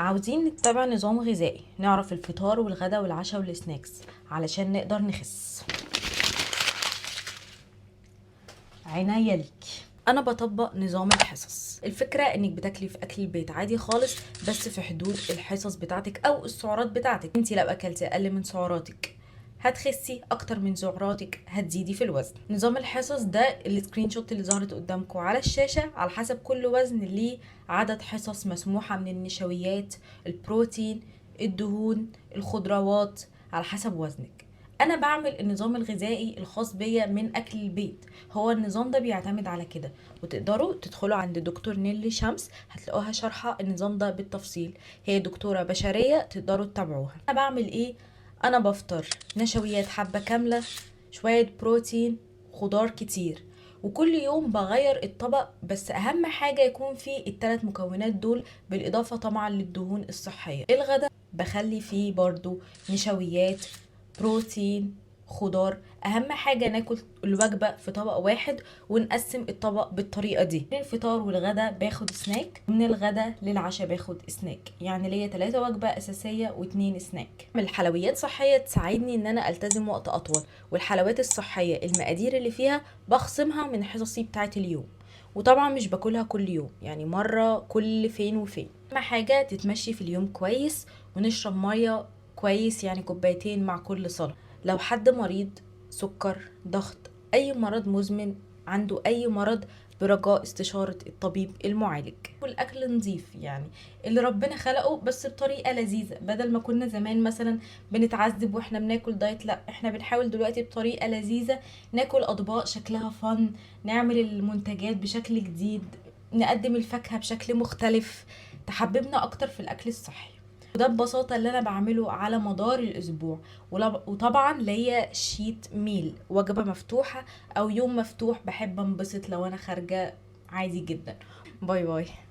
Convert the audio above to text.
عاوزين نتبع نظام غذائي، نعرف الفطار والغدا والعشاء وال snacks علشان نقدر نخس. عناية ليك. انا بطبق نظام الحصص. الفكرة انك بتاكلي في اكل البيت عادي خالص، بس في حدود الحصص بتاعتك او السعرات بتاعتك. انت لو اكلتي اقل من سعراتك هتخسي، اكتر من سعراتك هتزيدي في الوزن. نظام الحصص ده ال screenshot اللي ظهرت قدامكم على الشاشة، على حسب كل وزن ليه عدد حصص مسموحة من النشويات، البروتين، الدهون، الخضروات، على حسب وزنك. انا بعمل النظام الغذائي الخاص بيا من اكل البيت، هو النظام ده بيعتمد على كده. وتقدروا تدخلوا عند دكتور نيلي شمس، هتلاقوها شارحة النظام ده بالتفصيل، هي دكتورة بشرية تقدروا تتابعوها. انا بعمل ايه؟ انا بفطر نشويات حبة كاملة، شوية بروتين، خضار كتير، وكل يوم بغير الطبق، بس اهم حاجة يكون فيه التلات مكونات دول، بالاضافة طبعا للدهون الصحية. الغدا بخلي فيه برضو نشويات، بروتين، خضار. اهم حاجة ناكل الوجبة في طبق واحد ونقسم الطبق بالطريقة دي. من الفطار والغدا باخد سناك، ومن الغدا للعشاء باخد سناك، يعني ليا 3 وجبة اساسية و2 سناك. من الحلويات صحية تساعدني ان انا التزم وقت اطول، والحلويات الصحية المقادير اللي فيها بخصمها من حصصي بتاعت اليوم، وطبعا مش باكلها كل يوم، يعني مرة كل فين وفين. اهم حاجة تتمشي في اليوم كويس، ونشرب مية كويس، يعني كوبايتين مع كل صلاة. لو حد مريض سكر، ضغط، اي مرض مزمن، عنده اي مرض، برجاء استشارة الطبيب المعالج. والاكل نظيف، يعني اللي ربنا خلقه، بس بطريقة لذيذة، بدل ما كنا زمان مثلا بنتعذب واحنا بناكل دايت، لا احنا بنحاول دلوقتي بطريقة لذيذة ناكل اطباق شكلها فن، نعمل المنتجات بشكل جديد، نقدم الفاكهة بشكل مختلف، تحببنا اكتر في الاكل الصحي. وده ببساطة اللي أنا بعمله على مدار الأسبوع. وطبعا ليا cheat meal، وجبة مفتوحة أو يوم مفتوح، بحب أنبسط لو أنا خارجة عادي جدا. bye bye.